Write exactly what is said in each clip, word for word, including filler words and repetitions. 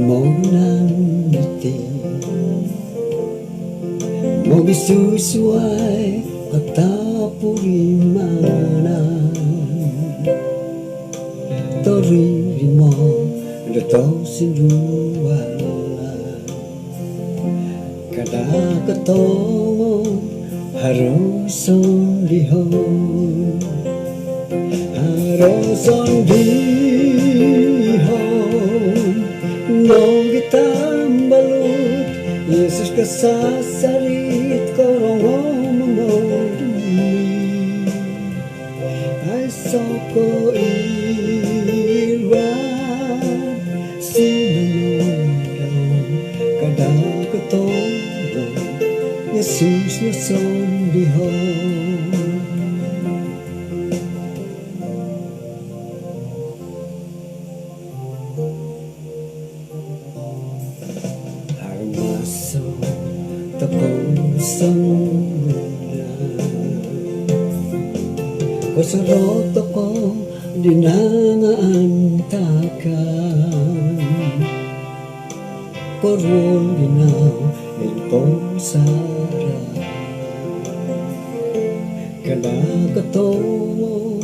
Monan diti mogisusuai katapurimanan toririmo do tosindualan. Kada kotongo haro sondihon, haro sondihon nogi tambalut, Yesus kasasarit korongou momoduli. Aiso ko iwad sinonondau, kada kotongo Yesus no sondihon. Haro maso tokou songulun, kosorou tokou di nangaantakan, koruol di nau imposaran. Kada kotongo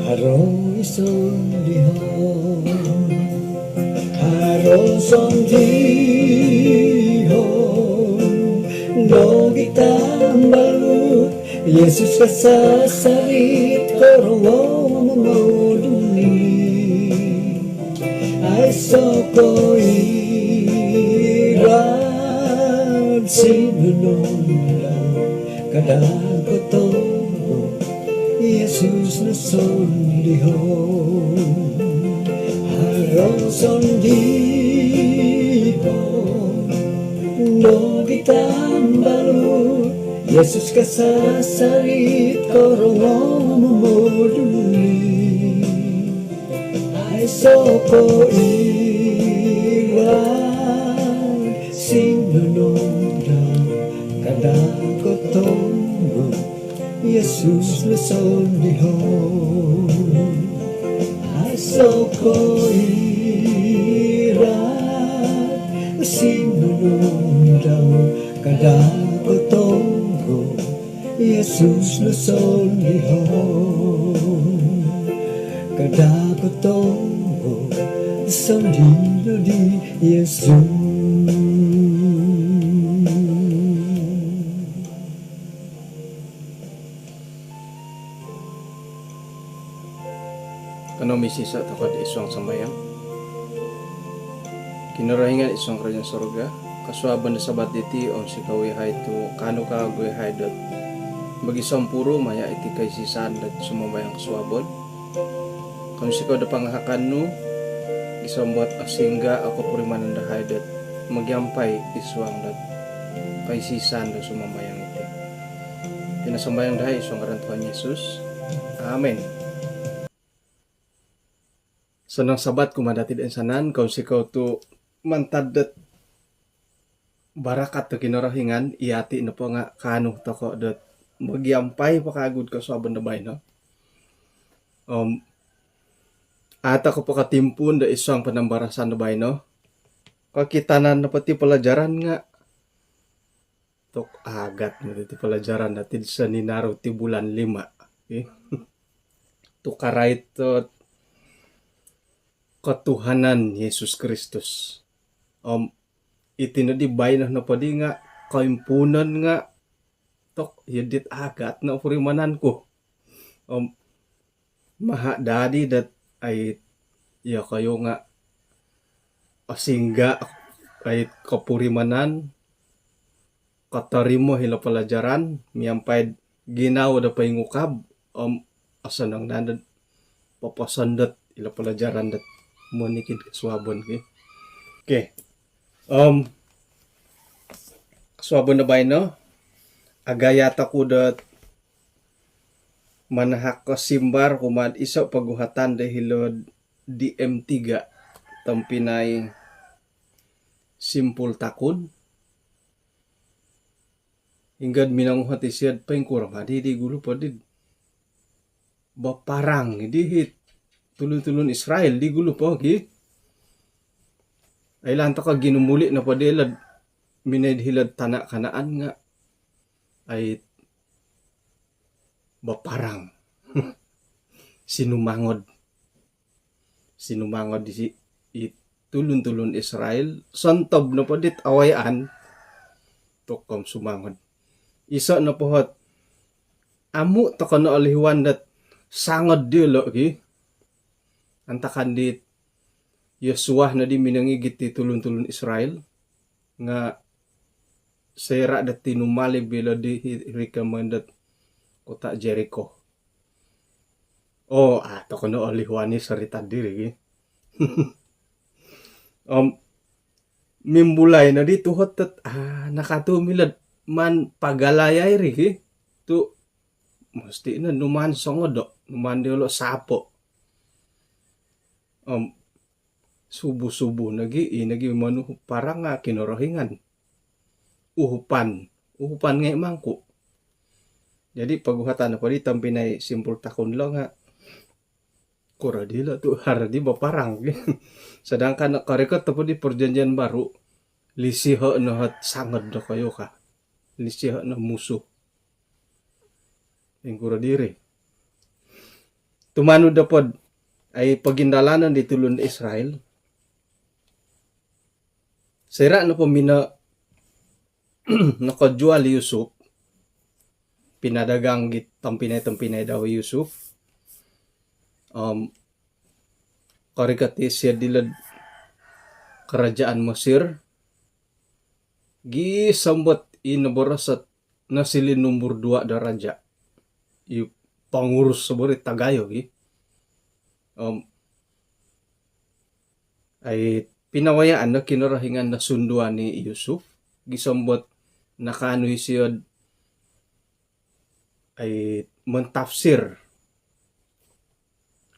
haro i sondihon, haro sondihon nogi tambalut, Yesus kasasarit korongou momoduli. Aiso ko iwad sinonondau, kada kotongo Yesus no sondihon. Haro sondihon nogi tambalut, Yesus kasasarit korongou momoduli. Aiso ko iwad sinonondau, kada kotongo Yesus no sondihon. Aiso ko iwad sinonondau, kada kotongo Yesus no sondihon. Kada kotongo sondihon di Yesus. Kanou misisa' toko' id suang sambayang. Kinorohingan id suang karajaan surga, kosuabon do Sabat diti om sikau iyahai tu' kaanu kawagu iyahai dot mogisompuru maya' iti kaisisan dot sumambayang kosuabon. Kounsikou do pangahakan nu gisom dot asingga' o kopurimanan dahai dot mogiampai id suang dot kaisisan do sumambayang iti. Iti no sambayang dahai id suang ngaran Tuhan Yesus. Amin. Sonong Sabat kumaa dati' do insanan. Kounsikou tu' mantad dot barakat do Kinorohingan, iyati' nopo nga' kaanu toko' dot mogiampai po kawagu id kosuabon do baino. Om a' toko' po kotimpuun do id suang panambarasan do baino. Kokitanan nopo ti palajaran nga' tu' awagat no diti palajaran dati' di saninaru ti bulan lima. Okey. Tu' karait dot kotuhanan Yesus Kristus. Om iti noddi baino nopo di nga' koimpuunon nga' tu' iyo dit awagat no purimanan ku. Om maha' dadi dot ai iyokoyu nga' asingga' ai kopurimanan, kotorimo ilo palajaran miampai'd ginawo do poingukab om osonong nandod poposondot ilo palajaran dot monikid kosuabon ki. Okey. Om kosuabon do baino, agayat oku dot manahak kosimbar kumaa'd iso' poguhatan do hilo'd D M tiga, tompinai Simpul Takun. Inggaa'd minonguhot isio'd poingkuro ma di di gulu po di baparang di hit tulun-tulun Israel di gulu po gi. Oilaan toko ginumuli' nopo dilo'd minongoi hilo'd tana' Kanaan nga' ai baparang. Sinumangod. Sinumangod disi i tulun-tulun Israel, sontob nopo dit awayaan, tokom sumangod. Iso' nopo ot amu' toko no olihuan dot sangod diyolo' ki, antakan dit Yosua nodi minongigit i tulun-tulun Israel, nga' soira' do tinumalib ilo di hi-, hiri komoyon dot kota Jeriko. Oo, a' toko no olihuan i sorita' diri ki. Om mimbulai nodi tuhot dot, a' nakatu' milo'd maan pagalayai ri ki. Tu' mositi' no numaan songodo', numaan diyolo' sapo'. Om subuh-subuh nogi, i nogi monuhup parang nga' Kinorohingan. Uhupan, uhupan ngai' mangku'. Jadi poguhatan nopo di tompinai Simpul Takun lo nga' kuro dilo' tu' haro di baparang. Sedangkan korikot nopo di Perjanjian Baru, lisiho' no ot sangod dokoyu ka. Lisiho' no musuh. Ingkuro diri. Tumanud dopod ai pogindalanon di tulun Israel. Soira' nopo mino nokojual i Yusuf, pinadagang di tompinai-tompinai dau i Yusuf. Om korikot i sio dilo'd kerajaan Mesir. Gisom dot i noboros ot nosiliu numbur dua do raja'. I pengurus sobori tagayo gi. Om ai pinawayaan do Kinorohingan do sunduan i Yusuf. Gisom dot nakaanu isio'd ai mentafsir,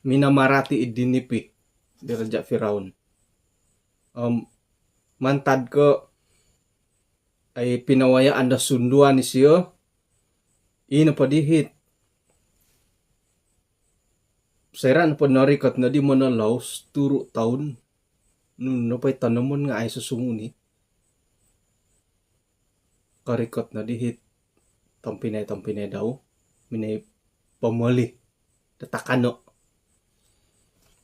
minamarati' id dinipi di raja' Firaun. Om mantad ko' ai pinawayaan do sunduan isio, i nopo dihit. Soira' nopo norikot nodi monolous turu' toun, nunu nopo i tonomon nga' aiso sumuni. Korikot nodi hit tompinai-tompinai dau minoi pomoli do takano'.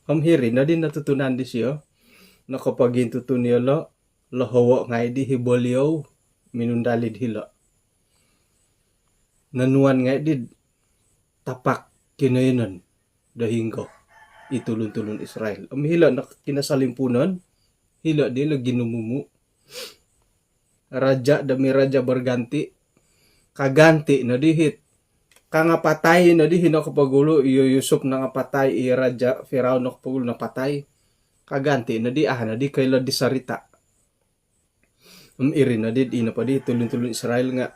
Om hiri nodi notutunan disio, nokopogintutun iyolo', lohowo' ngai' di hi boliou minundalid hilo'. Nonuan ngai' di tapak kinoiyonon do hinggo i tulun-tulun Israel. Om hilo' no kinosolimpunon, hilo' dilo ginumumu'. Raja' demi raja' berganti, kaganti' nodi hit. Kangapatai nodi hi nokopogulu, i Yusuf nangapatai, i raja' Firaun nokopogulu napatai. Kaganti' nodi, a' nodi koilo di sarita'. Om iri nodi, ino po di tulun-tulun Israel nga'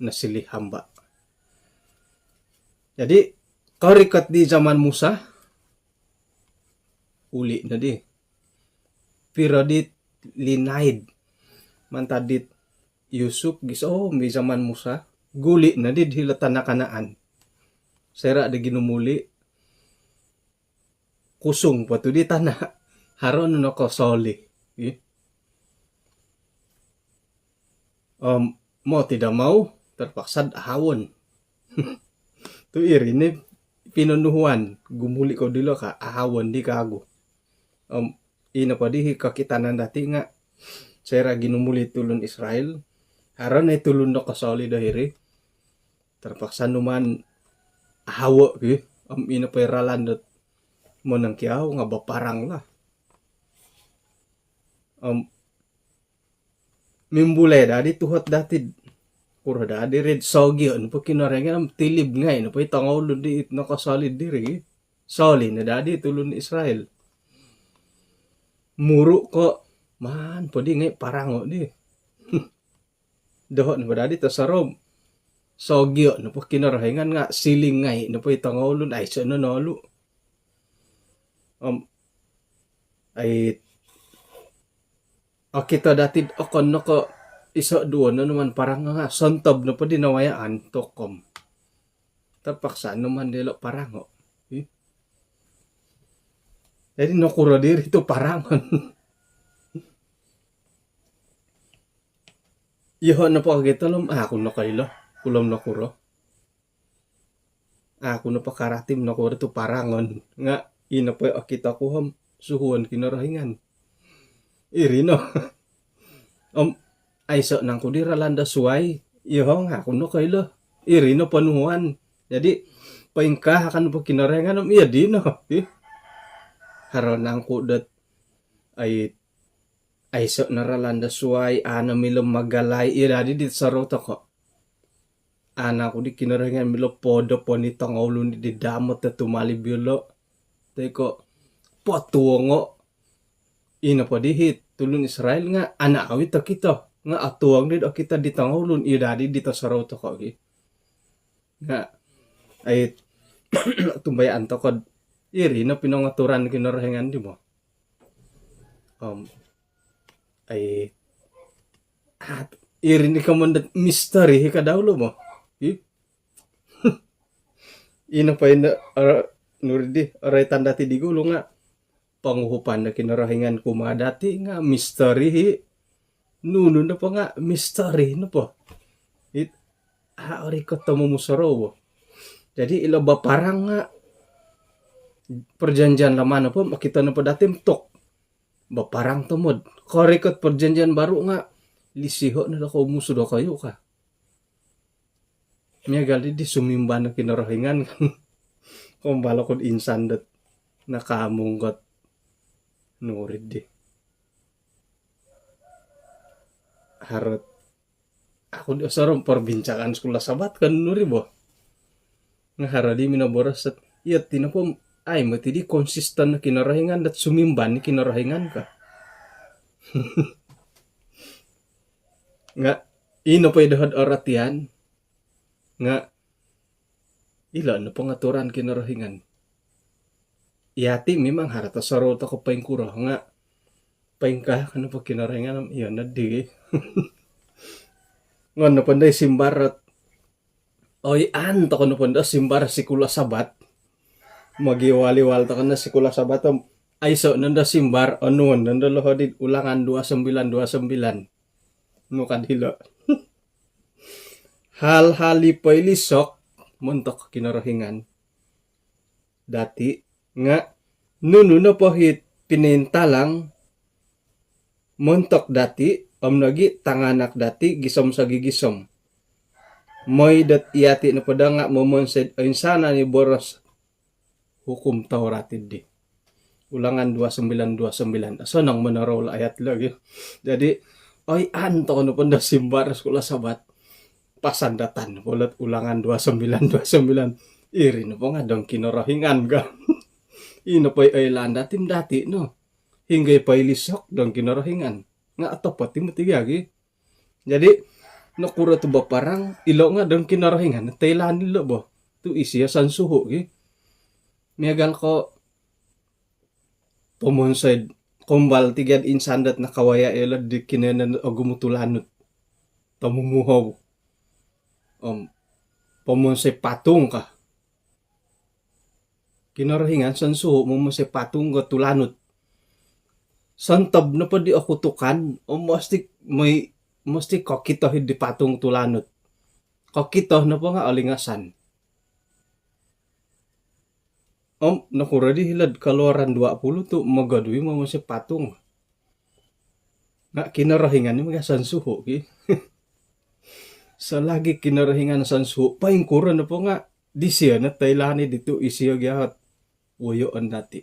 nosiliu hamba'. Jadi korikot di zaman Musa, uli' nodi. Piro di linaid mantad dit Yusuf gisom di zaman Musa, guli' nodi hilo' tana' Kanaan. Soira' di ginumuli', kusung po tu' di tana', haro no nokosoli. Ih. Om mau tidak mau, terpaksa ahawon. Tu' iri ni pinonuhuan, gumuli' kou dilo' ka, ahawon di kagu. Om ino po di hi kokitanan dati' nga' soira' ginumuli' tulun Israel, haro no i tulun nokosoli do hiri. Terpaksa numaan ahawo' ki, om ino po i ralan dot monongkiau nga' baparang lah. Om mimbulai dadi tuhot dati'd, kuro dadi ri'd sogio' nopo Kinorohingan om tilib ngai' nopo i tongoulun di it nokosoli'd diri. Soli no dadi tulun Israel. Muru' ko' maan po di ngai' parango' di. Doho' nopo dadi tosorou. Sogio' nopo Kinorohingan nga' siling ngai' nopo i tongoulun, aiso' no nolu. Om ai okito dati'd okon no ko' iso' duo no numaan parango' nga' sontob nopo di nawayaan tokom. Terpaksa numaan dilo' parango'. Ih. Jadi nokuro diri tu' parangon. Iyoho' nopo kagitolom, aku nokoilo, kulom nokuro. Aku nopo karatim nokuro tu parangon. Nga' ino po okito ku om suhuon Kinorohingan. Iri no. Om aiso' nangku di ralan do suwai. Iyoho' nga' aku nokoilo. Iri no ponuhuan. Jadi poingkaa kan po Kinorohingan om iyo dino. Ih. Haro nangku dot ai, aiso' no ralan do suwai, a' no milo magalai, iyo dadi di sorou toko'. A' nangku di Kinorohingan milo podo poni tongoulun di damot do tumalib iyolo'. Toi ko' potuongo'. Ino po di hit tulun Israel nga' a' no awit okito. Nga' otuong di okito di tongoulun, iyo dadi di tosorou toko' gi. Nga' ai, tumbayaan toko'd iri no pinongoturan Kinorohingan di mo. Om ai, ah, iri ni komoyon dot misteri hi ka daulu mo. Ih. Ino po ino, oro, nuri di, oroitan dati di gulu nga' ponguhupan do Kinorohingan kumaa dati nga' misteri hi. Nunu nopo nga' misteri nopo. It, a' orikot do momusorou bo. Jadi ilo baparang nga' Perjanjian Lama nopo, okito nopo dati om tok baparang tomod. Korikot Perjanjian Baru nga' lisiho' no do kou musu dokoyu ka. Miagal di, di sumimban o Kinorohingan kan. Kombal oku'd insan dot nakaamung ot nuri di. Haro ot, aku di osorou perbincangan sekolah Sabat kan nuri bo. Nga' haro di minoboros dot, iyo ti nopo, ai moti di konsisten Kinorohingan dot sumimban Kinorohingan ka. Nga' ino po i doho'd orotian, nga' ilo no pongoturan Kinorohingan. Iyati' mimang haro tosorou toko' poingkuro nga' poingkaa kan po Kinorohingan om iyo noddi. Ngon nopo ndo i simbar ot, oi, an toko' nopo ndo simbar sikul Sabat. Mogiwal-iwal toko' no sikul Sabat om aiso' nondo simbar, onuon nondo loho' di Ulangan dua sembilan dua sembilan. Nu kad hilo'. Hal-hal i poilisok montok Kinorohingan dati' nga' nunu nopo hit pinointalang montok dati' om nogi' tanganak dati' gisom sogigisom. Moi dot iyati' nopo daa nga' momonsoi'd oinsanan i boros Hukum Taurat iddi. Ulangan dua sembilan dua sembilan. Sonong monorou lo ayat lo gi. Jadi, oi, an toko' nopo ndo simbar sikul Sabat, pasandatan nopo lot Ulangan dua sembilan dua sembilan. Iri nopo nga' dong Kinorohingan ka. Ino po i oilaan dati' om dati' no. Hinggo i poilisok dong Kinorohingan. Nga' otopot i moti gi. Jadi, nokuro tu baparang, ilo nga' dong Kinorohingan toilaan ilo bo. Tu' isio sonsuhu' gi. Miagal ko' pomonsoi'd kombal ti gia'd insan dot nakawaya' iyolo' di kinoiyonon ogumu' tulanut. Tomumuhou. Om pomonsoi patung ka. Kinorohingan sonsuhu' momonsoi patung ko' tulanut. Sontob nopo di okutukan, om mositi' moi, mositi' kokito hiddi patung tulanut. Kokito nopo nga' olingasan. Om nokuro di hilo'd Keluaran dua puluh tu' mogoduwi momonsoi patung. Nga' Kinorohingan i' magi sonsuhu' ki. Selagi Kinorohingan sonsuhu', poingkuro nopo nga' disio no toilaan i' ditu' isio gia ot woyoon dati'.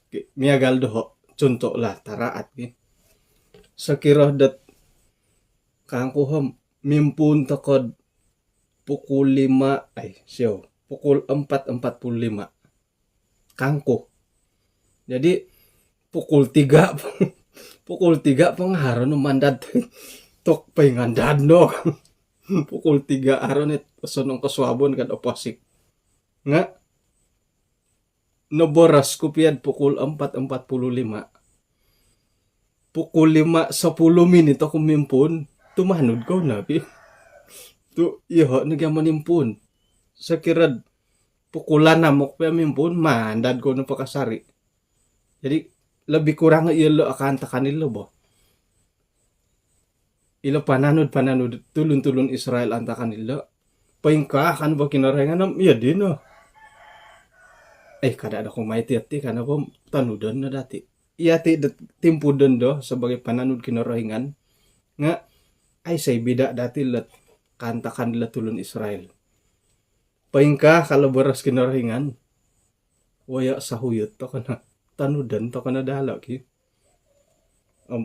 Ki, miagal doho', contoh lah, taraat ki. Sokiro dot kangku om mimpuun toko'd pukul lima, ai, sio, pukul empat empat puluh lima. Kangku. Jadi, pukul tiga, pukul tiga po nga' haro no mandad. Tok poingandad no. Pukul tiga haro no osonong kosuabon kad oposik. Nga' noboros ku pia'd pukul empat empat puluh lima. Pukul lima sepuluh minit oku mimpuun, tumanud kou no pi. Tu' iyoho' no gia monimpuun. Sokiro'd pukul anam oku pia mimpuun, mandad kou no po kasari'. Jadi, lebih kurang iyolo' akaantakan ilo bo. ilo pananud-pananud tulun-tulun Israel antakan ilo. Poingkaa kan bo Kinorohingan om iyo dino. Eh, kada' do kumaiti-iti kan bo tanudon no dati'. Iyati' dot timpu dondo sabagai pananud Kinorohingan nga' aiso' i bida' dati' lot kaantakan lot tulun Israel. Poingkaa kalau boros Kinorohingan, woyo' sahuyut toko no, tanudon toko no dalo' ki. Om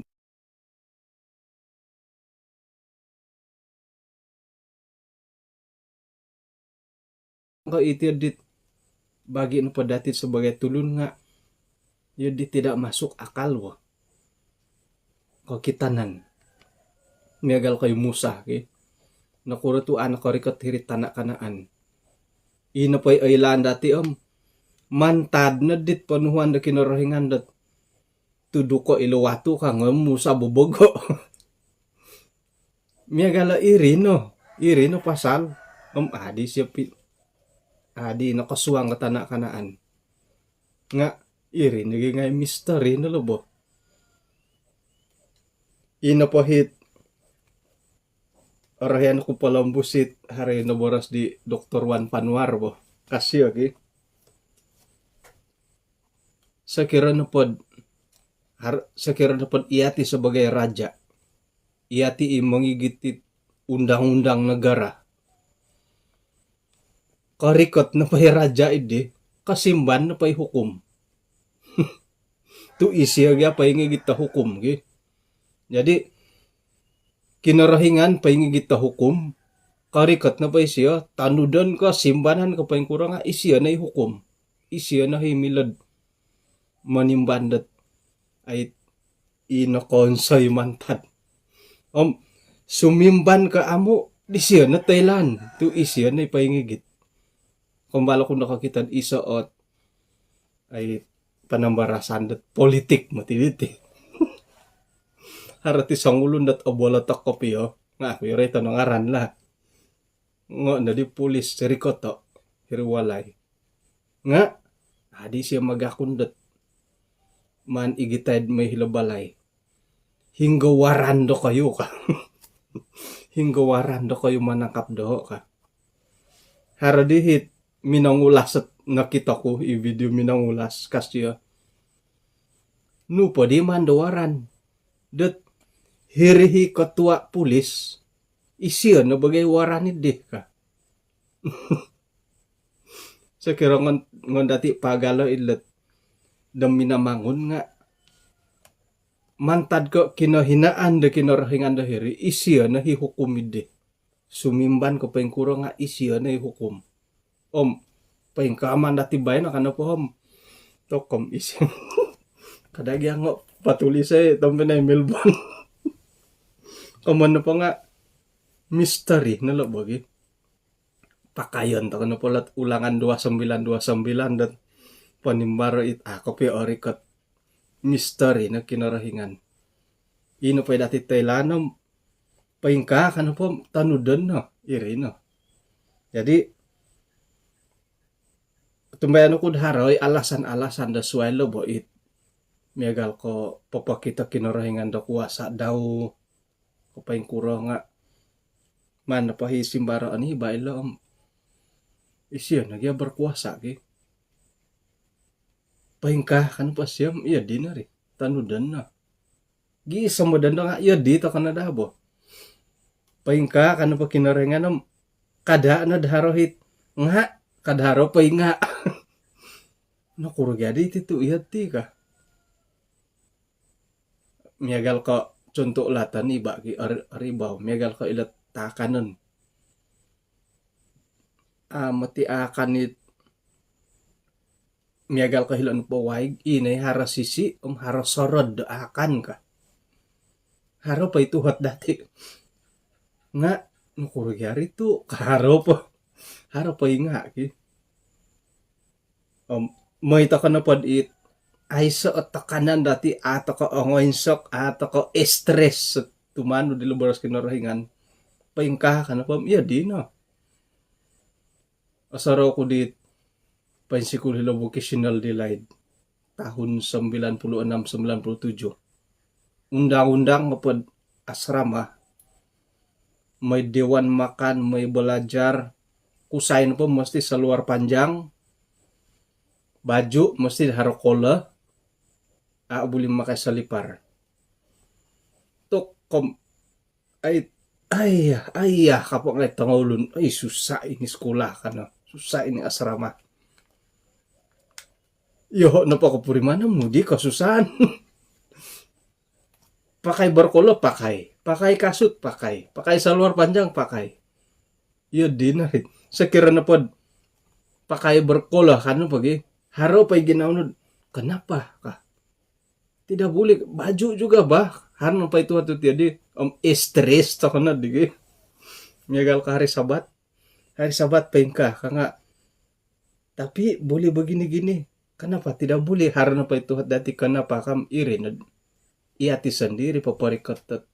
ko' iti dit bagi' nopo dati' sabagai tulun nga' iyo di tidak masuk akal bo. Kokitanan. Miagal ko' i Musa ki. Nokuro tu' a' nokorikot hiri'd tana' Kanaan. Ino po i oilaan dati' om mantad no dit ponuhuan do Kinorohingan dot tuduko' ilo watu ka nga' Musa bobogo'. Miagal o iri no, iri no pasal om adi siyo pi-, adi no kosuang ko tana' Kanaan. Nga' iri nogi ngai' misteri no lo bo. Ino po hit orohian ku polombus it haro i noboros di Doktor Wan Panwar bo. Ka siyo ki. Sokiro nopod har-, sokiro nopod iyati' sabagai raja', iyati' i mongigit it undang-undang negara. Korikot nopo i raja' iddi, kosimban nopo i hukum. Tu' isiyo gia poingigit do hukum ki. Jadi Kinorohingan poingigit do hukum, korikot nopo isiyo, tanudon ko simbanan ko poingkuro nga' isiyo no i hukum. Isiyo no i milo'd monimban dot ai i nokoonsoi mantad. Om sumimban ko amu', disiyo no toilaan, tu' isiyo no i poingigit. Kombalo' ku nokokito'd iso' ot ai panambarasan dot politik moti diti. Haro ti songulun dot obolotok kopio, nga' aku iri ito no ngaran lah. Ngo' nodi pulis rikoto' hiri walai. Nga' adi siyo magakun dot maan igitai'd moi hilo balai. Hinggo waran dokoyu ka. Hinggo waran dokoyu manangkap doho' ka. Haro di hit minongulas ot nokito ku i video minongulas ka siyo. Nu po di maan do waran dot hiri hi ketua pulis, isiyo no bagai waran iddi ka. Sokiro ngon, ngon dati' pagalo' ilot do Minamangun nga' mantad ko' kinohinaan do Kinorohingan do hiri, isiyo no hi hukum iddi. Sumimban ko poingkuro nga' isiyo no i hukum. Om poingkaa maan dati' baino kano po om tokom isi. Kada' gia ngo' patulisai tompinai Melbourne. Komoyon nopo nga' misteri no lo' bo gi. Pakayon toko nopo lot ulangan dua sembilan dua sembilan dot ponimbaro' it a' kopio orikot. Misteri no Kinorohingan. Ino po i dati' toilaan om poingkaa kano po tanudon no, iri no. Jadi tumbayaan oku'd haro i alasan-alasan do suwai lo' bo it. Miagal ko' popokito Kinorohingan do kuasa' dau, ko poingkuro nga' maan nopo hi simbaroon i bailo' om isiyo no gia berkuasa ki. Poingkaa kano po siyo om iyo dino ri tanudon no. Gisom bo dondo nga' iyo di toko no daa bo. Poingkaa kano po Kinorohingan om kada' nod haro hit nga', kada' haro poingaa'. Nokuro gia di iti tu' iyo ti ka. Miagal ko' contoh latan i ba ki ar-, aribau. Miagal ko' ilo taakanon. Amo ti aakan it miagal ko' hilo' nopo waig, ino i haro sisi' om haro sorod do aakan ka. Haro po i tuhot dati'. Nga' nokuro gia ri tu' ka haro po. Haro poingaa' ki. Om moi toko nopod it aiso' o tekanan dati', a' toko ongoinsok, a' toko stres tumanud ilo boros Kinorohingan. Poingkaa kano po om iyo dino. Osorou ku di poinsikul hilo Vocational Delaid tahun sembilan puluh enam sembilan puluh tujuh. Undang-undang nopod asrama moi dewan makan, moi belajar, kusai nopo mesti seluar panjang, baju mesti haro kola, a' buli memakai selipar. Tok kom, ai, ai, ai, kapo ngai tongoulun, ai, susah ini sekolah, kano, susah ini asrama. Yoho nopo kopurimanan nu di kesusahan. Pakai berkola, pakai. Pakai kasut, pakai. Pakai seluar panjang, pakai. Iyo dino ri. Sekiranya pod pakai berkola, kano po gi, haro po i ginawo nu, kenapa kah? Tidak boleh. Baju juga bah. Haro po i tuhat tu tiadi. Om stres toko no di gi. Miagal ko hari Sabat. Hari Sabat po ingkaa ka nga, tapi boleh begini-gini. Kenapa tidak boleh? Haro nopo i tuhat dati, kenapa kam iri nod. Iyati sendiri poporikot dot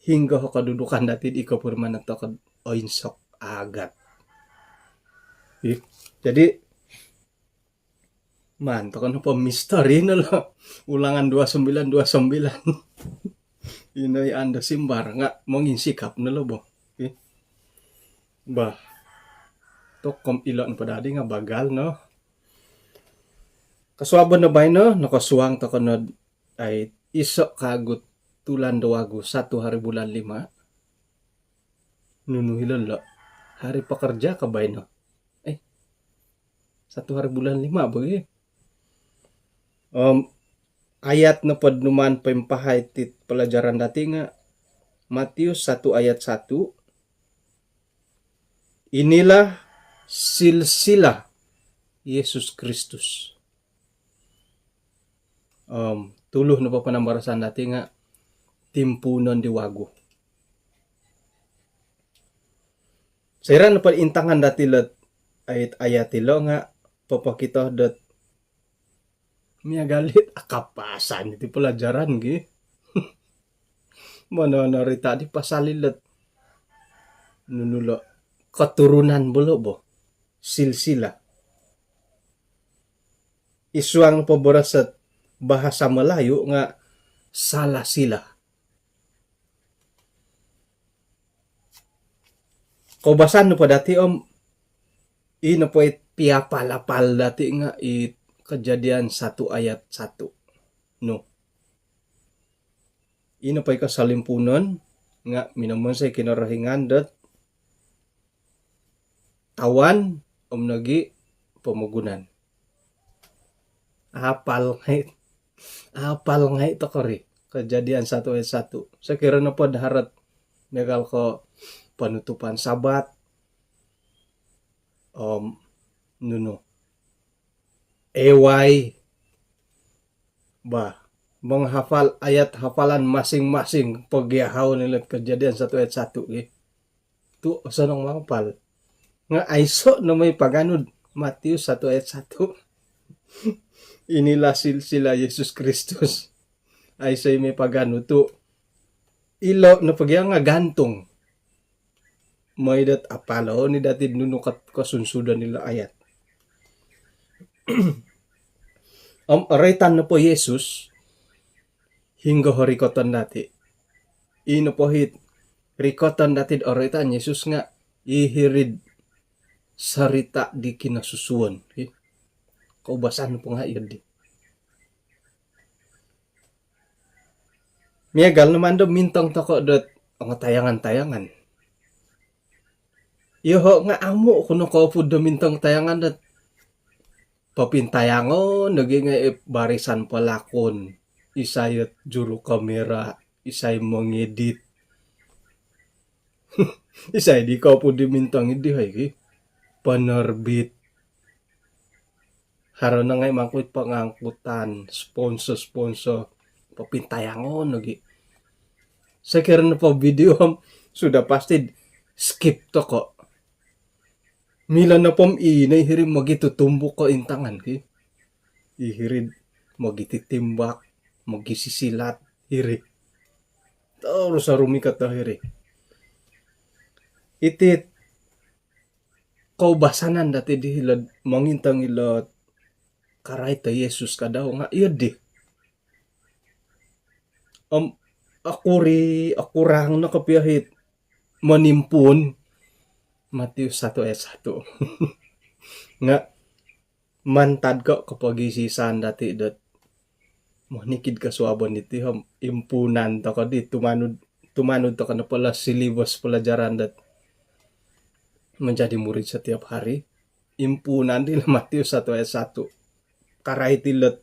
hinggo kedudukan dati di kopurimanan toko oinsok agat. Ih, jadi, maan toko nopo misteri no lo. Ulangan dua sembilan dua sembilan. Ino i ando simbar nga monginsikap no lo bo. Ih. Bah. Tok kom ilo nopo dadi nga bagal no. Kosuabon do baino, nokosuang toko nod ai iso kagu tulan do wagu, satu hari bulan lima. Nunu hilo lo? Hari pekerja ka baino? Eh, satu hari bulan lima bo gi. Om ayat nopo do numaan poimpahai ti pelajaran dati nga Matius satu ayat satu. Inilah silsilah Yesus Kristus. Om tuluh nopo panambarasan dati nga timpuunon di wagu. Soira nopo intangan dati lot ayat-ayat ilo nga popokito dot miagal it akapasan iti pelajaran gi. Mononorita di pasal ilot nunu lo, keturunan bo lo bo, silsilah. I suang nopo boros ot bahasa Melayu nga salah sila. Koubasan nopo dati om, i nopo it piapal-apal dati nga i Kejadian satu ayat satu. Nu. I nopo i kosolimpunon nga minomonsoi Kinorohingan dot tawan om nogi pomogunan. Apal ngai, apal ngai toko ri Kejadian satu ayat satu. Sekiranya pod haro ot miagal ko penutupan Sabat, om nunu, ewai, bah, menghafal ayat hafalan masing-masing pogiahau nilo Kejadian satu ayat satu gi. Tu osonong mangapal. Nga aiso no moi paganu do Matius satu ayat satu. Inilah silsilah Yesus Kristus. Aiso i moi paganu tu ilo nopo gia nga gantung. Moi dot apalo ni dati nunu kat kosunsudon ilo ayat. Om oroitan nopo Yesus, hinggo o rikoton dati? I nopo it rikoton dati oroitan Yesus nga i hiri'd sorita di kinosusuon. Hi. Koubasan nopo nga iyo di. Miagal no maan do mintong toko dot ongo tayangan-tayangan. Yoho nga amu ku no koopud do mintong tayangan dot popintayangon nogi ngai barisan pelakon, isai ot juru kamera, isai mengedit. Isai di koopud di mintong idi hai ki. Penerbit. Haro no ngai mangkuit pengangkutan, sponsor-sponsor, popintayangon nogi. Sekiranya po video om sudah pasti skip toko. Milo nopo om i no i hiri mogitutumbuk ko intangan ki. I hiri mogititimbak, mogisisilat, hiri. Terus o rumikot o hiri. Iti koubasanan dati di ilo mongintong ilo karait o Yesus kadau nga iyo di. Om okuri, okurang no kopio it monimpuun, Matius satu ayat satu. Nga' mantad ko' kopogisisan dati' dot monikid kosuabon iti om impuunan toko' di tumanud, tumanud toko' nopo ilo silibus pelajaran dot menjadi murid setiap hari. Impuunan di ilo Matius satu ayat satu. Karait ilot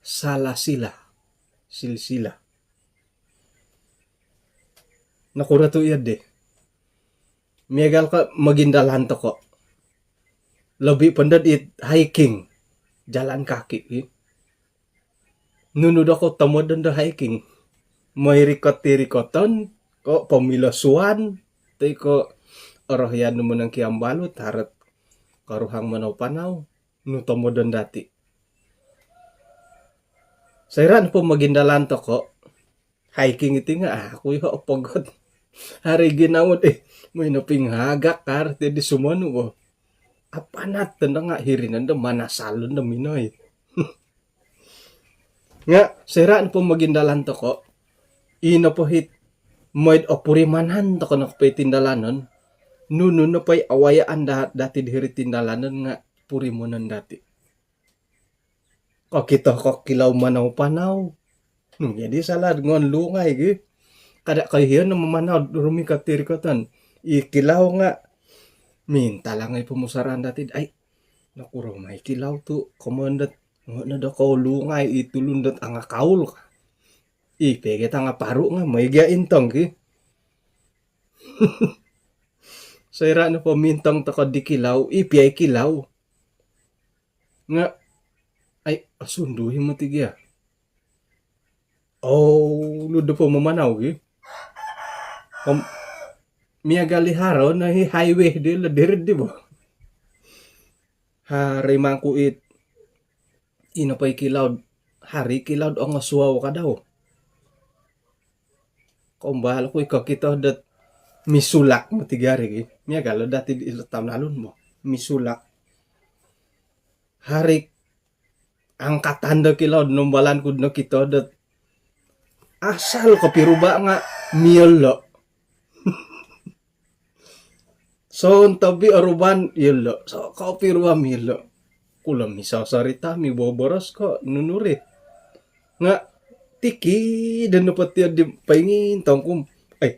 salasila, silsilah. Nokuro tu' iyo di? Miagal ko' mogindalan toko'. Lobi po ndo it hiking, jalan kaki, ki. Nunu do ko' tomodon do hiking? Moi rikot-rikoton, ko' pomilosuan, toi ko' orohian nu monongkiambalut, haro ot koruhang manau-panau, nu tomodon dati'. Soira' nopo mogindalan toko', hiking iti nga' a' oku iyo opogot. Haro i ginawo di, moi no pingagak ka rati di sumonu bo. Apanat nondo nga' hiri nondo manasalon do minoi. Nga' soira' nopo mogindalan toko', ii nopo it moi'd opurimanan toko' nopo i tindalanon, nunu nopo i awayaan da-, dati'd hiri'd tindalanon nga' purimonon dati'. Kokito ko' kilau manau-panau. Nu jadi sala' ngoon lungai gi. Kada' koihion no mamanau rumikot-rikoton. I kilau nga' mintalangai pomusarahan dati'd, ai, nokuro mai kilau tu' komoyon dot ngoon no do kou lungai i tulun dot angakaul ka. I pia gia tangaparu' nga' moi gia intong ki. Soira' nopo mintong toko' di kilau, i pia i kilau. Nga', ai, osundu i moti gia. Oulud nopo mamanau gi. Om miagal i haro no i highway di lo diri di bo. Haro i mangku it, ino po i kilau, haro i kilau ongosuau ka dau. Kombal oku i kokito dot misulak moti gia ri gi. Miagal o dati' di ilo talun-alun bo. Misulak. Haro i angkatan do kilau, nombalan ku'd nokito dot asal kopiruba' nga' miolo'. Sontob i oruban, iolo'. So, kopiruba' miolo'. Kulo misosorita, miboboros ko' nunu ri. Nga' tikid nopo tiyo di poingintong ku om, ai,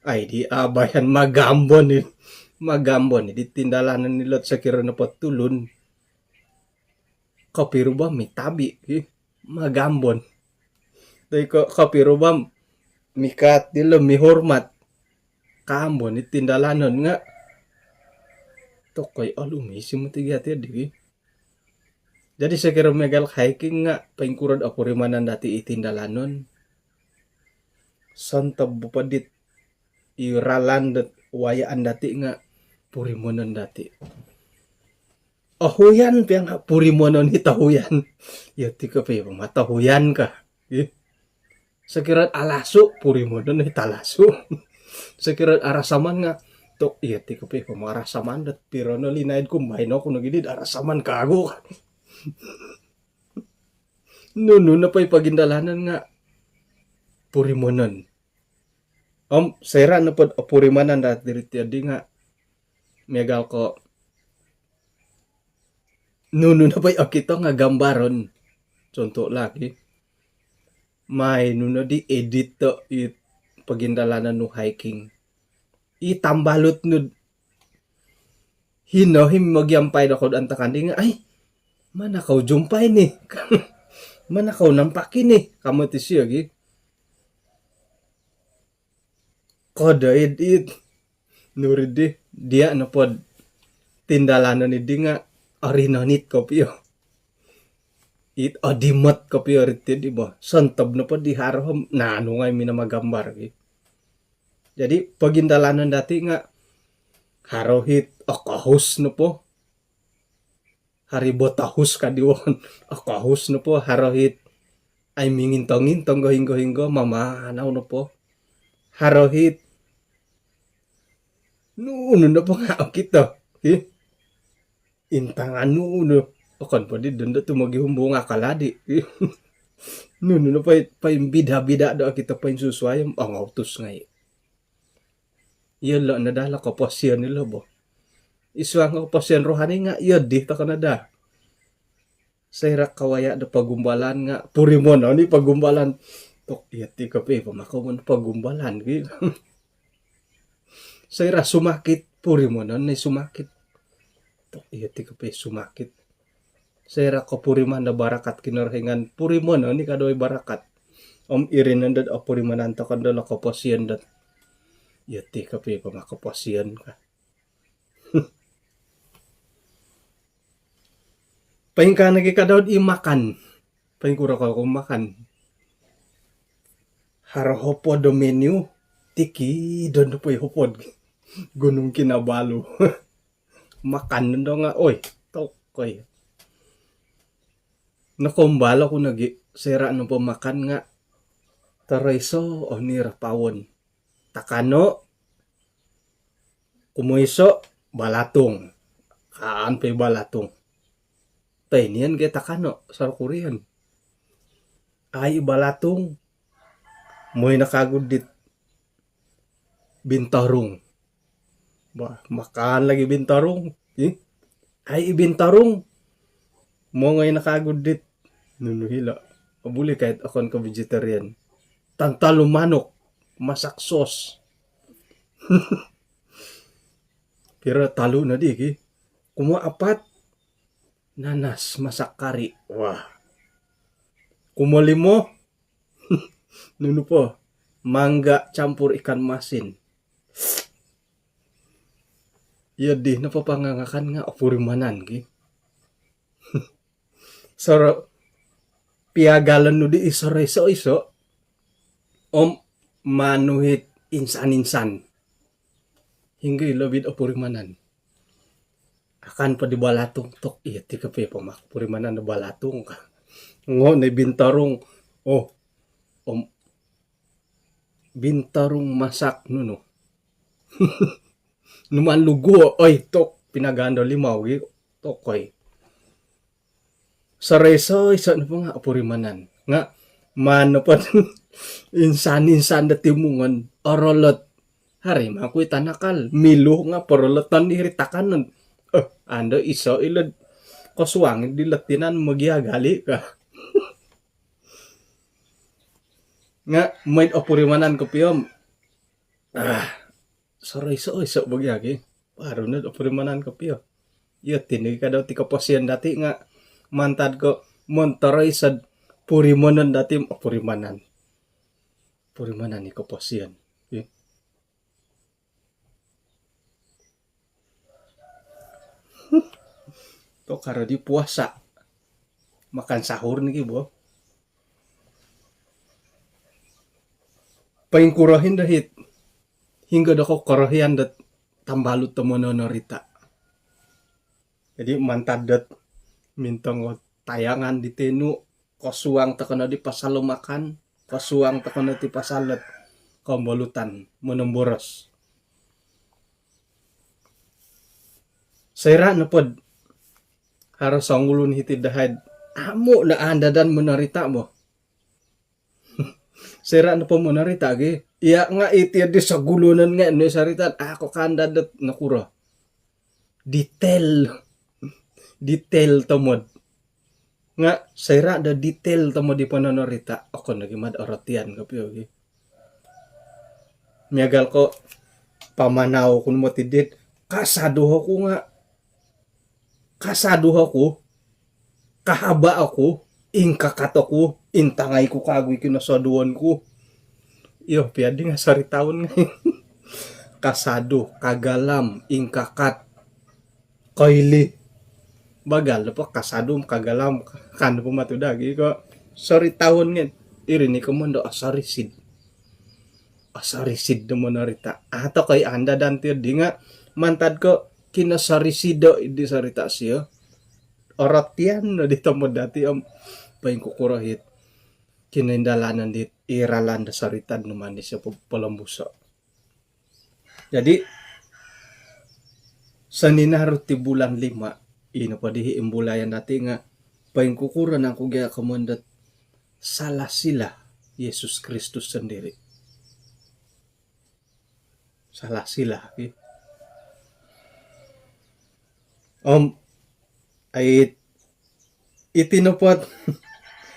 ai di abayan magambon i. Magambon i di tindalanon ilot sokiro nopo tulun. Kopiruba' mitabi' ki, magambon. Toi ko' kopiruba' mikaat dilo mihormat. Kaambon i tindalanon nga' tokoi olumis i moti gia tiyo di ki. Jadi sokiro miagal hiking nga' poingkuro'd opurimanan dati' i tindalanon. Sontob po dit i ralan dot wayaan dati' nga' purimonon dati'. Ohuyan pia nga' purimonon i tohuyan. Iyo ti kopio po ma tohuyan ka. Ih. Sokiro'd alasu', purimonon i talasu'. Sokiro'd arasaman nga' tok, iyo ti kopio po ma arasaman dot piro no linaid ku, maino ku no gini'd arasaman kagu ka. Nunu nopo i pogindalanon nga' purimonon. Om soira' nopod opurimanan dati' ri tiyo di nga' miagal ko' nunu nopo i okito nga' gambaron. Contoh lagi, mai nu no di edit do i pogindalanon nu hiking. I tambalut nu'd hino i mogiampai do kou'd antakan di nga', ai, mana kau jumpai ni? Mana kau nampaki ni? Ka moti siyo gi. Kodo id, id. Nuri di, diya' nopod tindalanon iddi nga' orinonit kopio. It odimot kopio ri tiyo di bo. Sontob nopod di haro om nanu ngai' minamagambar gi. Jadi pogindalanon dati' nga' haro it okohus nopo. Haro i botohus ka di wokon. Okohus nopo, haro it ai mingintong-intong go hinggo-hinggo, mamanau nopo. Haro it nunu nopo nga' okito. Hi. Intangan nunu. Okon po di dondo tu mogihum bunga kaladi. Nunu nopo i poimbida-bida do okito, poinsusuai om ongoutus ngai'. Iyolo' no daa lo koposion ilo bo. Id suang koposion rohani nga' iyo di toko no daa. Soira' kawaya' do pogumbalan nga' purimonon i pogumbalan. Tok iyo ti kopio i pamakomon pogumbalan ki. Soira' sumakit, purimonon i sumakit. Tok iyo ti kopio i sumakit. Soira' kopuriman do barakat Kinorohingan, purimonon i kadoi barakat. Om iri nondo dot opurimanan toko nondo lo koposion dot iyo ti kopio i pamakoposion ka. Poingkaa nogi kadau di makan. Poingkuro kou makan. Haro hopod do menu, tikid nopo i hopod. Gunung Kinabalu. Makan nondo nga', oi, tokoi. Nokoumbal oku nogi, soira' nopo makan nga' toroiso oni rapawon. Takano', kumoiso' balatung. Kaan po i balatung. Toi niyan gi takano', sokurion. Ai i balatung, moi no kagu dit bintarung. Bah, makan lagi bintarung. Ih, ai i bintarung, mongoi no kagu dit nunu hilo'. Buli kai okon ko' vegetarian. Tantalu manuk, masak sos. Piro, tolu nodi ki. Kumaapat, nanas masak kari. Wah. Kumolimo, nunu po, mangga campur ikan masin. Iyo di nopo pangangakan nga' opurimanan ki. Soro, piagalon nu di i soroiso-iso om manuhit insan-insan. Hinggo i lobi dot opurimanan. Akan po di balatung, tok iyo ti kopio i pamakapurimanan do balatung ka. Ngo' no i bintarung. Oh, om bintarung masak nunu. Numaan luguo', oi, tok, pinagando limau gi, tokoi. Soroiso-iso nopo nga' opurimanan. Nga' maan nopo insan-insan do timungon, orolot. Haro i mangkui tanakal, milo nga' poroloton diri takanon. Eh, ando iso ilo'd kosuang dilo tinan mogiagal i ka. Nga' moi'd opurimanan kopio om, ah, soroiso-iso bo gia ki. Baru nod opurimanan kopio. Iyo ti nogi kadau ti koposion dati' nga' mantad ko' montoroiso'd purimonon dati' om opurimanan. Purimanan i koposion. Ih. Tu' karo di puasa. Makan sahur nogi bo. Poingkuro hindo hit, hinggo do kokorohian dot tambalut do mononorita'. Jadi mantad dot mintong o tayangan di tenu, kosuang toko no di pasal o makan, kosuang toko no ti pasal dot kombolutan, monomboros. Soira' nopod haro songulun hiti'd dahai'd amu' no andadan monorita' bo. Soira' nopo monorita' gi, iya' nga' iti di sogulunon nga' nu i sorita', a' ko kaandad dot nokuro. Detail. Detail tomod. Nga' soira' do detail tomod i pononorita', okon nogi mad orotian kopio gi. Miagal ko' pamanau ku no moti dit, kasadu oku nga', kasadu oku, kahaba' oku, ingkakat oku, intangai ku kagu i kinosoduon ku. Iyo pia di nga' soritaon ngai'. Kasadu, kagalam, ingkakat, koili. Bagal nopo kasadu om kagalam, kan nopo matu dagi ko' soritaon ngai'. Iri ni komondo osorisid. Osorisid do monorita'. A' tokoi andadan ti di nga' mantad ko' kinosorisido' di sorita' sio. Orotian no di tomod dati' om poingkukuro hit kinoindalanon dit i ralan do sorita' numan di sio po-, polombuso'. Jadi, soninaru ti bulan lima, ino po dihi' imbulayan dati' nga' poingkukuro nangku gia komoyon dot salah sila Yesus Kristus sondiri'. Salah sila ki. Om ai iti nopo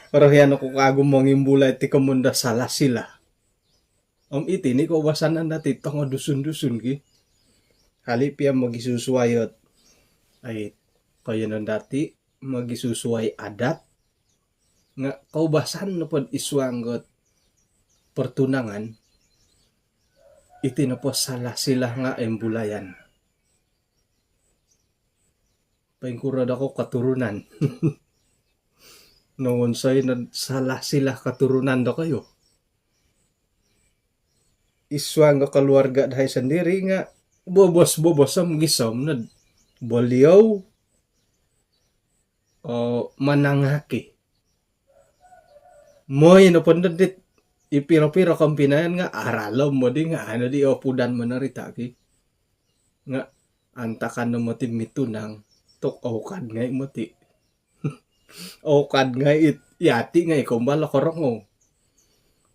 orohian oku kagu mongimbulai ti komoyon do salah sila. Om iti ni koubasanan dati tongo Dusun-Dusun ki. Hali pia mogisusuai ot ai koiyonon dati mogisusuai adat nga koubasan nopo id suang dot pertunangan iti nopo salah sila nga imbulayan. Poingkuro dokou keturunan? Nowonsoi no salah sila keturunan dokoyu. Id suang do keluarga dahai sendiri nga bobos-bobos om gisom nod beliau o manangaki. Moi nopo ndo dit i piro-piro kompinayan nga aralom modi nga ano di opudan monorita ki. Nga antakan no moti mitunang tok aukad ngai moti. Aukad ngai it yati ngai kombal lo korongou.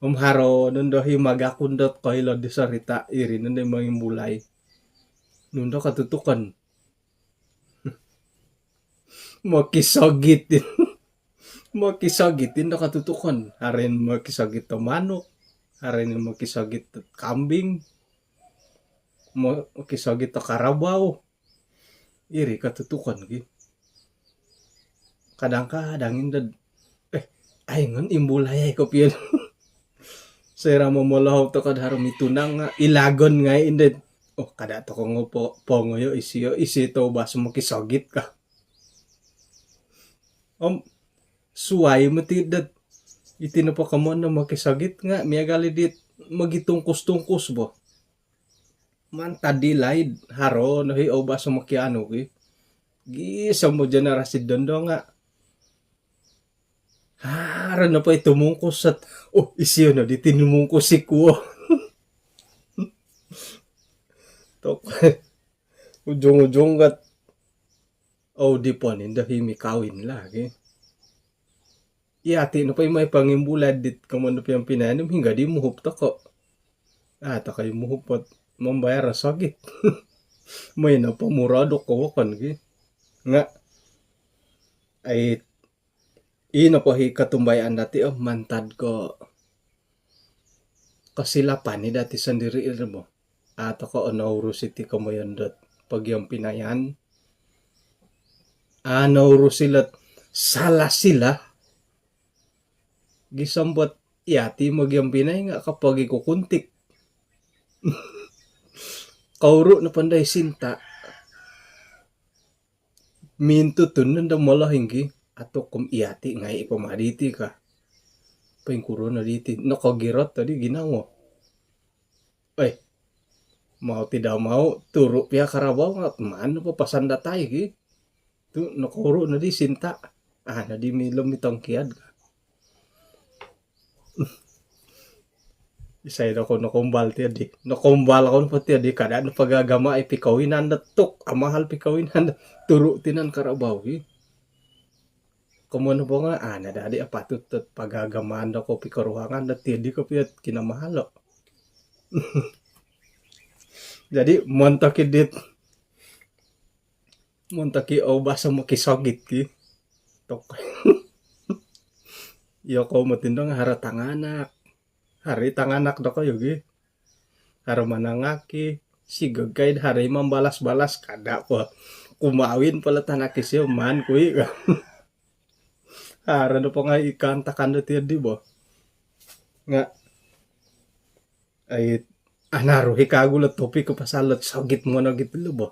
Om haro nondo hi magakun dot koilo di sorita iri nondo i mongimbulai. Nondo katutukon. Mokisogit. Mokisogit indo katutukon. Haro i mokisogit do manuk, haro i mokisogit do kambing, mokisogit do karabau. Iri katutukon ki. Kadang-kadang indo eh aingon imbulai ai kopio. Soira momolohou toko do haro mitunang nga ilagon ngai indo. Oh kada toko ngo pongoyo isio isi to bas mokisogit ka. Om suai moti dot iti nopo komoyon do mokisogit nga miagal i dit mogitungkus-tungkus bo. Mantad di laid haro no hi oubas o mokianu ki. Gisom o generasi dondo nga haro nopo i tumungkus ot oh isio no di tinumungkus i kuo. Tok ujung-ujung kat oh di pon indo hi mikawin lagi. Iyati nopo i mai pangimbulai dit komoyon do piompinai nu hinggo di muhup toko. Ah toko i muhup ot mambayar o sogit. Moi nopo muroduk ko wokon ki. Nga ai i nopo hi kotumbayaan dati oh mantad ko kosilapan i dati sondiri iri bo. Ah toko onourus iti komoyon dot pogiompinayan. Ah nourus ilot salah sila. Gisom bot iyati mogiompinai nga kapogi kukuntik. Kouru nopo ndo i sinta. Mintutun nondo molohing ki atuk om iyati ngai i pomadi ti ka. Poingkuro no diti nokogirot tadi ginawo. Oi mau tidak mau turu pia karabau nga maan nopo pasan datai ki. Tu nokouru no di sinta. Ah no di milo mitongkiad ka. Isai do ko nokombal tiadi nokombal ko nopo tiadi kada no pagagama i pikawinan do tuk amahal pikawinan do turu tinan karabau hi. Komoyon nopo nga ah no dadi apatut dot pagagamaan do ko pikoruhangan do tiadi ko piat kinamahalo. Jadi montok i dit montok i oubas o mokisogit ki. Tok iyo kou motindong haro tanganak. Hari tanganak dokoyu gi. Haro manangaki si gegaid hari mambalas-balas kada po. Kumawin pala tanaki sio man kui ka. Haro do pongai ikan takan do tiadi bo. Nga ai anaru hi kagu lo topik ko pasal lo sogit monogit lo bo.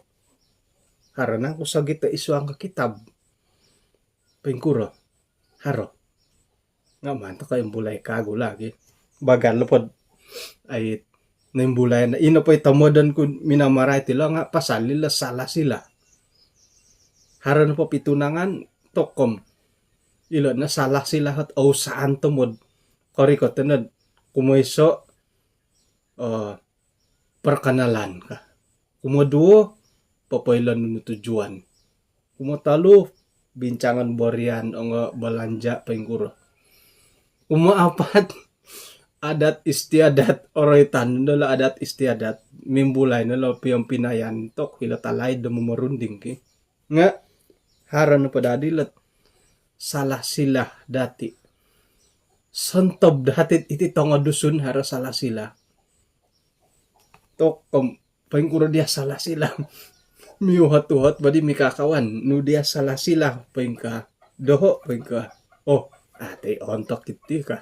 Haro nangku sogit do isuang ko kitab. Poingkuro haro. Nga mantok ai mbulai kagu lagi. Bagal lo pod ai nimbulai na ino po i tomodon ku minamarai tilo nga pasal ilo salah sila. Haro no po pitunangan tokom ilo na salah sila hot ousaan tomod korikot nod kumoiso perkenalan ka. Kumoduo popoilo nunu tujuan. Kumotolu bincangan borian ongo balanja poingkuro. Kumaapat adat istiadat, oroitan no lo adat istiadat, mimbulai no lo piompinayan tok hilo talaid do momorunding ki. Nga haro nopo dadi lot salah silah dati. Sontob dati iti tongo Dusun haro salah silah. Tok kom poingkuro dia salah silah. Miuhot-uhot badi mikakawan. Nu dia salah silah poingka. Doho poingka. Oh, ati ontok iti ka.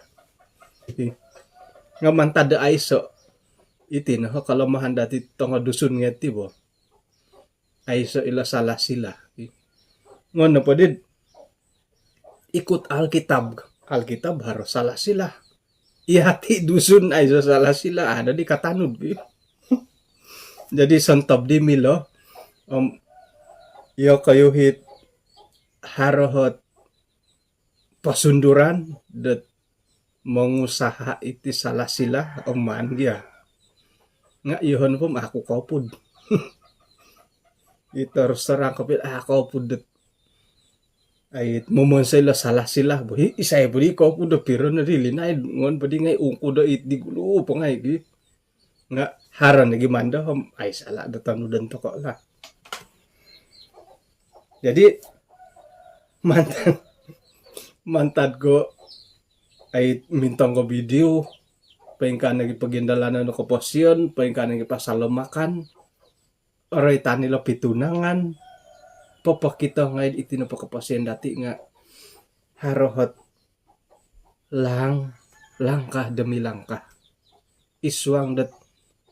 Nga mantad do aiso. Iti no kelemahan dati tongo Dusun ngeti bo. Aiso ilo salah silah. Ngono po dit ikut Alkitab. Alkitab haro salah silah. Iyati Dusun aiso salah silah, ada di katanud. Jadi sontob di milo om iyo koyu hit haro hot pasunduran dot mongusaha iti salah silah om maan gia. Nga iyoho nopo om aku kopud. I terus terang kopio aku kopud dot ai momonsoi lo salah silah bo. Hi, isai bodi kopud do piro no di linaid ngon bodi ngai ungku do it di gulu po ngai gi. Nga haro nogi mando om ai salah do tonudon toko lah. Jadi mantad mantad ko ai mintong ko video, poingkaa nogi pogindalanan do koposion, poingkaa nogi pasal do makan, oroitan ilo pitunangan, popokito ngai iti nopo koposion dati nga haro hot lang langkah demi langkah. Isuang dot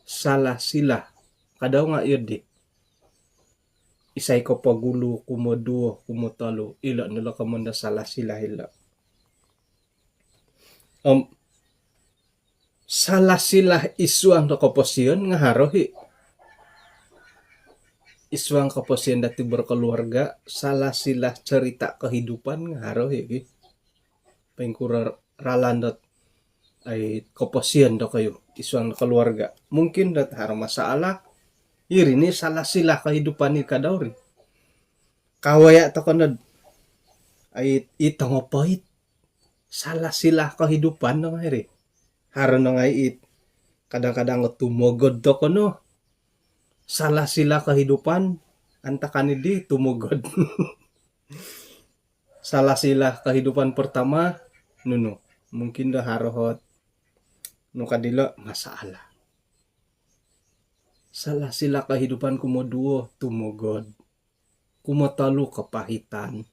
salah silah. Kadau nga iyo di. Isai ko pogulu, kumoduo, kumotolu. Ilo no lo komondo salah silah ilo. Om salah silah isuang do koposion nga haro hi. Isuang koposion dati berkeluarga, salah silah cerita kehidupan nga haro hi. Poingkuro ralan dot ai koposion dokoyu isuang do keluarga. Mungkin dot haro masalah. Iri ni salah silah kehidupan ni kadau ri. Kawaya toko nod ai it tongopoit. Salah silah kehidupan no ngai ri. Haro no ngai it kadang-kadang tumogod toko no. Salah silah kehidupan antakan di tumogod. Salah silah kehidupan pertama nunu. Mungkin do haro hot nu kadilo masalah. Salah silah kehidupan kumoduo tumogod. Kumotolu kepahitan.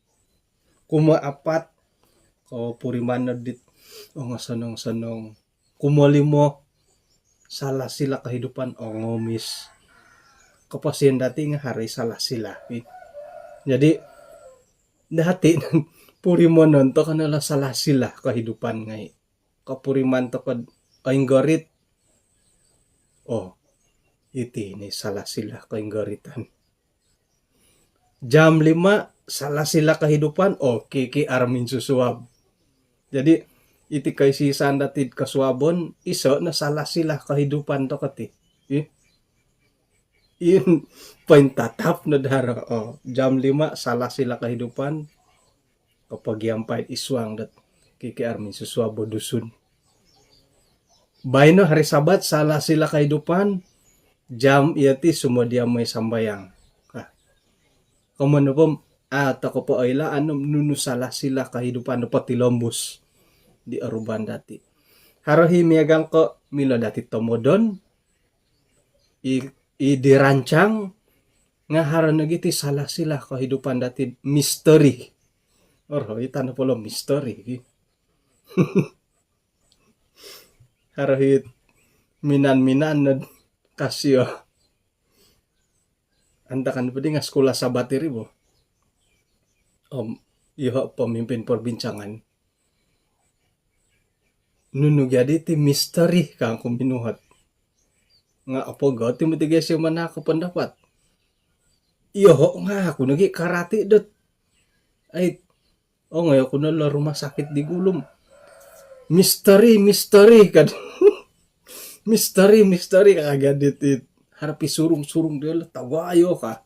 Kumaapat kopuriman no dit ongosonong-sonong. Kumolimo salah silah kehidupan ongomis. Koposion dati nga haro i salah silah. Jadi dati purimanon toko no lo salah silah kehidupan ngai. Kopuriman toko do oinggorit. Oh, iti ni salah silah koinggoritan. Jam lima salah silah kehidupan. Oh, KKR minsusuab. Jadi iti koisi-isaan dati kosuabon iso no salah silah kehidupan toko ti. Ih. In pointatap no do haro. Oh, jam lima salah silah kehidupan. Kopogiampai isuang dot KKR minsusuab o Dusun. Baino hari Sabat salah silah kehidupan. Jam iyo ti sumodia moi sambayang. Ah. Komoyon nopo om a toko po oilaan om nunu salah silah kehidupan do potilombus di oruban dati. Haro hi miagal ko milo dati tomodon i, i dirancang nga haro nogi ti salah silah kehidupan dati misteri. Oroitan nopo lo misteri ki. Haro hi minan-minan nod kasio. Antakan po di nga sekolah Sabat iri bo. Om iyoho pemimpin perbincangan. Nunu gia diti misteri kangku minuhot. Nga apo gati mati gesi manahak pendapat. Iyoho nga aku nogi karati dot. Ai ongoi oku no lo rumah sakit di gulu om misteri, misteri kad. Misteri, misteri kaga diti. Haro pisurung-surung dilo tawayo ka.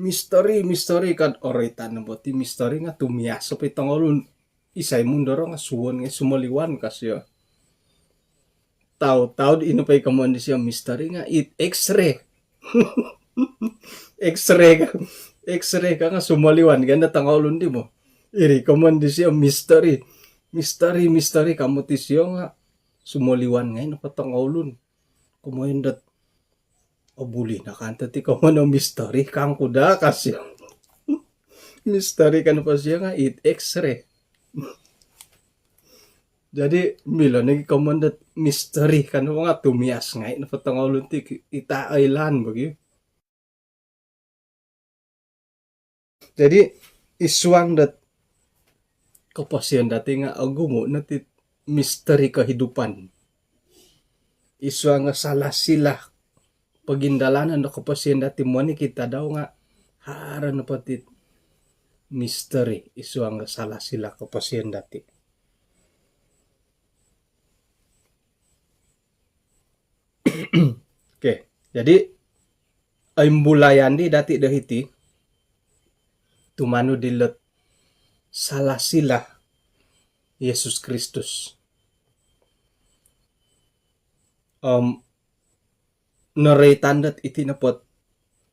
Misteri, misteri kad. Oroitan nopo ti misteri nga tumiaso po i tongolun. Isai mundorong nga suwon ngai sumoliwan kasio. Tau-tau ino po i komoyon disio misteri nga' it X-ray. X-ray ka, X-ray ka nga' sumoliwan ka no tongoulun di mo. Iri komoyon disio misteri. Misteri, misteri ka moti sio nga' sumoliwan ngai' nopo tongoulun. Komoyon dot, o, buli no kanto ti komoyon o misteri kangku daa ka sio. Misteri ka nopo sio nga' it X-ray. Jadi milo nogi komoyon dot misteri ka nopo nga' tumias ngai' nopo tongoulun ti, it a' oilaan bo gi. Jadi i suang dot koposion dati nga' ogumu' no ti misteri kehidupan. I suang nga' salah silah pogindalanan do koposion dati monikid tadau nga' haro nopo ti misteri i suang nga' salah silah koposion dati. Okey, jadi oimbulayan di dati do hiti tumanud dilot salah silah Yesus Kristus. Om noroitan dot iti nopot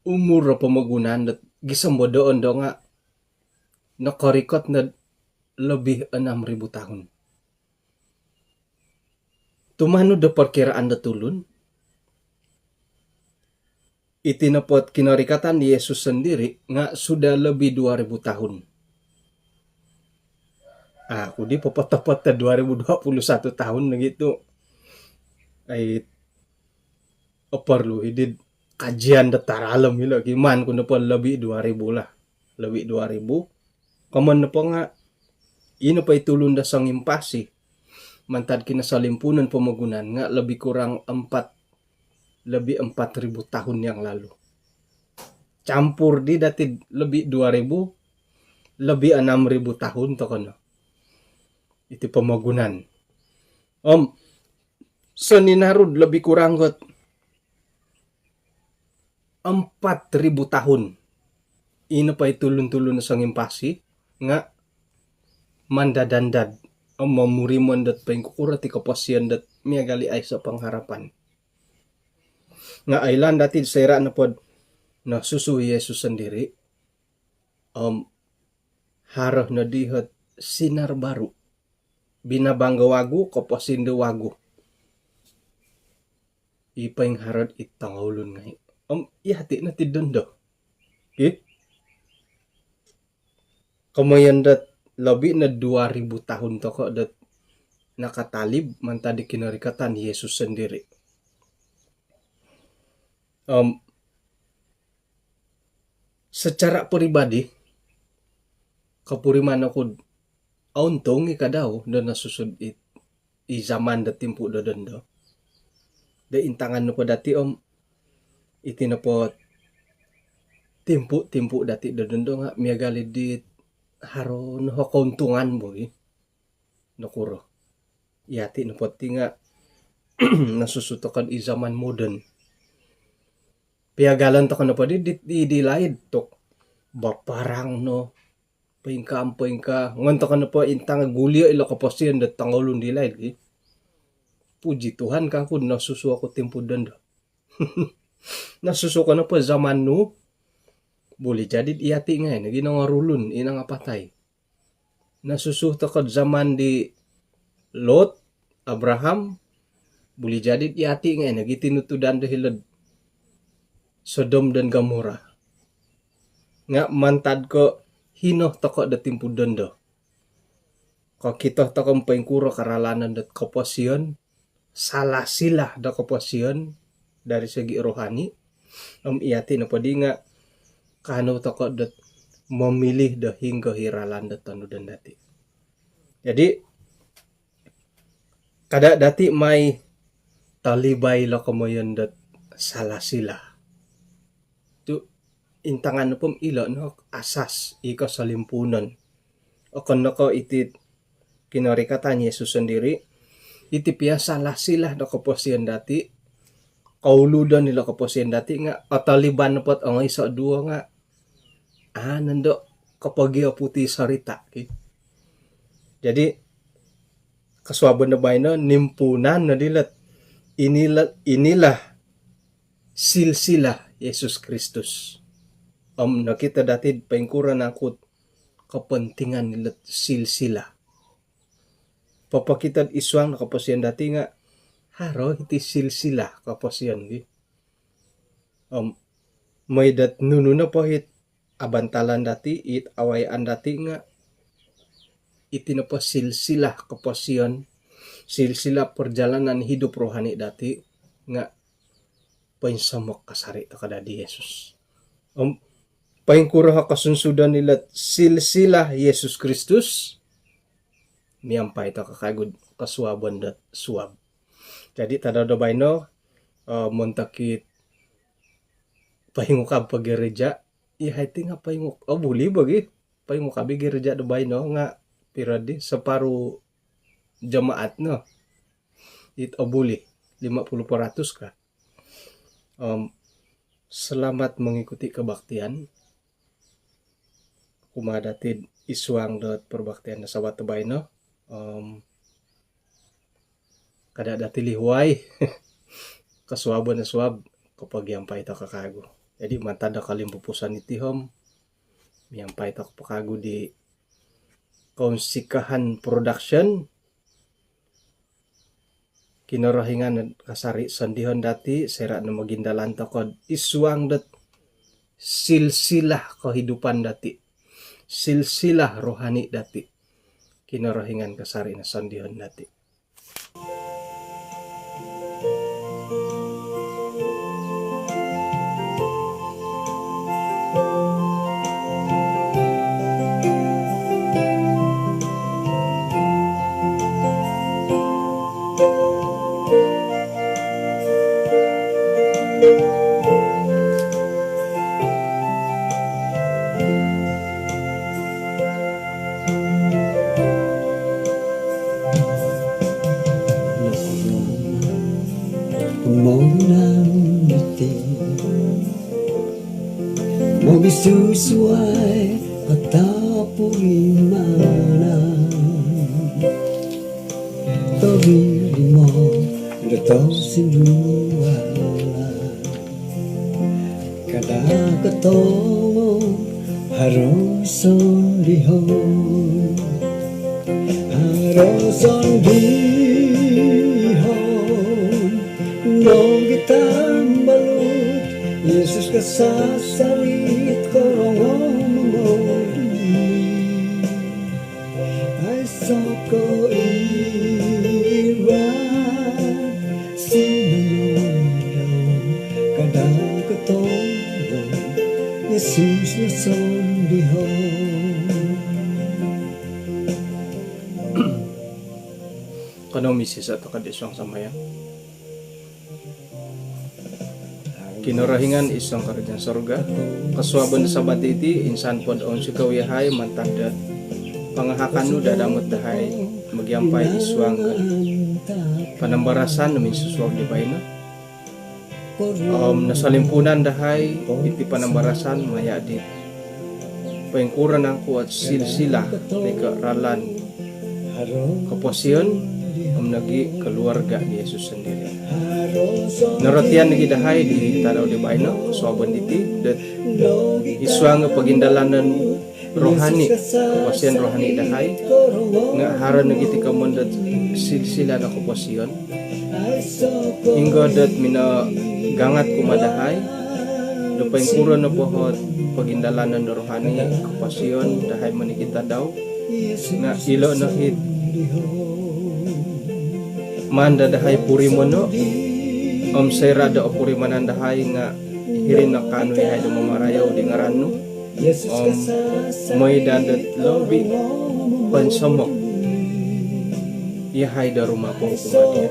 umur o pomogunan dot gisom do dondo nga' nokorikot nod lebih enam ribu tahun. Tumanud do perkiraan do tulun, iti nopot kinorikatan di Yesus sendiri nga' sudah lebih dua ribu tahun. Aku di popotopot do dua ribu dua puluh satu tahun lagi tu. Ai, perlu idid kajian do taralom ilo ki, maan ku nopo lebih dua ribu lah. Lebih dua ribu. Komoyon nopo nga' ino po i tulun do songimpasi mantad kinosolimpunon pomogunan nga' lebih kurang empat, lebih empat ribu tahun yang lalu. Campur di dati lebih dua ribu, lebih enam ribu tahun toko no iti pomogunan. Om soninarud lebih kurang got empat ribu tahun. Ino po i tulun-tulun songimpasi nga' mandad-andad om momurimon dot poingkukuro ti koposion dot miagal i aiso pengharapan. Nga' oilaan dati soira' nopod nosusu i Yesus sendiri om haro nodi ot sinar baru. Binabang do wagu, koposion do wagu. I poingharod i tongoulun ngai'. Om iyati' no ti dondo. Ki? Komoyon dot lobi no dua ribu tahun toko' dot nakatalib mantad di kinorikatan Yesus sondiri'. Om secara' poribadi, kopuriman oku'd auntung i' kadau do nosusu'd i, i zaman do timpu' do dondo. Do intangan nopo dati' om iti nopo timpu'-timpu' dati' do dondo nga' miagal i' dit haro no ho kountungan bo i'. Nokuro? Iyati' nopo ti nga' nosusu toko'd i zaman moden. Piagalon toko' nopo di, di, di, di laid tu' baparang no, poingkaa om poingkaa. Ngon toko' nopo intang gulio' ilo koposion do tongoulun di laid ki. Puji Tuhan kangku'd nosusu oku timpu' dondo. Nosusu ko nopo zaman Nuh, buli jadi'd iyati' ngai' nogi nongorulun i nangapatai. Nosusu toko'd zaman di Lot, Abraham, buli jadi'd iyati' ngai' nogi tinutudan do hilo'd Sodom dan Gomora. Nga' mantad ko' hino toko' do timpu' dondo, kokito toko' om poingkuro karalanan dot koposion, salah-silah do koposion dari segi rohani. Om iyati' nopo di nga' kaanu toko' dot momilih do hinggo i ralan dot tonudon dati'. Jadi' kada' dati' mai tolibai ilo komoyon dot salah-silah. Tu' intangan nopo om ilo no asas i kosolimpuunon. Okon no ko' iti kinorikatan Yesus sondiri', iti piya salah-silah do koposion dati', kouludon ilo koposion dati' nga' otoliban nopo't ongoi so duo nga' a' nondo kopogioput i sarita' ki. Jadi' kosuabon do baino nimpuunan no dilo't inilah, inilah silsilah Yesus Kristus. Om nokito dati' poingkuro nangku' kepentingan ilot silsilah. Popokito'd isuang no koposion dati' nga' haro iti silsilah koposion gi. Om moi dot nunu nopo it abantalan dati', it awayaan dati' nga' iti nopo silsilah koposion, silsilah perjalanan hidup rohani dati' nga' poinsomok kasari' toko' dadi Yesus. Om poingkuro o kosunsudon ilot silsilah Yesus Kristus, miampai toko' kagu'd kosuabon dot suab. Jadi tadau do baino, eh, montok it poingukab po gereja, iyahai ti nga' poinguk-, oh, buli bo gi. Poingukab i gereja do baino nga' piro di, separuh jemaat no. It obuli, lima puluh peratus kah. Om selamat mengikuti kebaktian. Kumaa dati'd isuang dot perbaktian do Sabat do baino. Om kada' dati' lihuai. Kosuabon do suab, kopogiampai toko' kagu. Jadi mantad do kolimpupuson iti om miampai toko' po kagu di Kounsikahan Production. Kinorohingan kasari' sondihon dati', soira' no mogindalan toko'd isuang dot silsilah kehidupan dati', silsilah rohani dati'. Kinorohingan kasari' no sondihon dati'. Pomogunan iti mogisusuai katapurimanan. Tobi limo do tosindualan. Kada' kotongo haro sondihon. Haro sondihon nogi tambalut. Yesus kasasari' korongou mongoli. Aiso' ko iwat sinonondau, kada' kotongo Yesus no sondihon. Kanou misisa' toko'd isuang sambayang. Kinorohingan id suang karajaan sorga, kosuabon do Sabat iti insan pod ounsikou iyahai mantad do pangahakan nu do damot dahai mogiampai id suang do panambarasan do minsusuab di baino. Om nosolimpuunan dahai iti panambarasan maya' di poingkuro nangku ot silsilah toi ko' ralan koposion om nogi' keluarga di Yesus sondiri'. Norotian nogi' dahai di tadau di baino, kosuabon diti dot id suang pogindalanon rohani, koposion rohani dahai nga' haro nogi' ti komoyon dot silsilah do koposion. Inggo dot minogangat kumaa dahai do poingkuro nopo ot pogindalanon do rohani, koposion dahai monikid tadau nga' ilo' no it maan daa dahai purimono'. Om soira' do opurimanan dahai nga' hiri no kaanu iyahai do mamarayou di ngaran nu. Om moi daa dot lobi' poinsomok iyahai do rumapou kumaa diya'.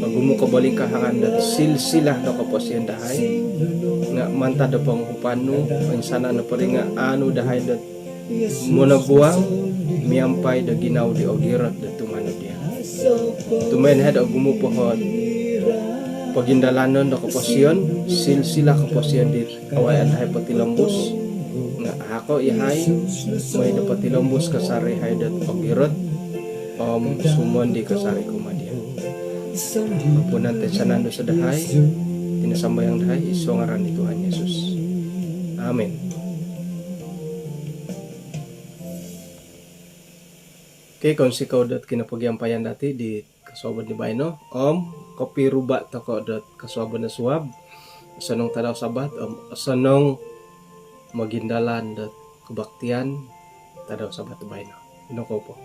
Ogumu' kobolingkahangan dot silsilah do koposion dahai nga' mantad do ponguhupan nu, oinsanan nopo ri nga' aanu dahai dot monoguang miampai do ginawo di ogirot do tumanud diya'. Tumanud dahai do ogumu' po ot pogindalanon do koposion, silsilah koposion dit awayaan dahai potilombus, nga' ahako' iyahai moi do potilombus kasari' iyahai dot ogirot om sumondi kasari' kumaa diya'. Ampunan toinsanan dosa dahai, iti no sambayang dahai id suang ngaran di Tuhan Yesus. Amin. Okey, kounsikou dot kinopogiampayan dati di kosuabon di baino om kopiruba tokou dot kosuabon do suab. Osonong tadau Sabat om osonong mogindalan dot kebaktian tadau Sabat di baino. Ino kou po.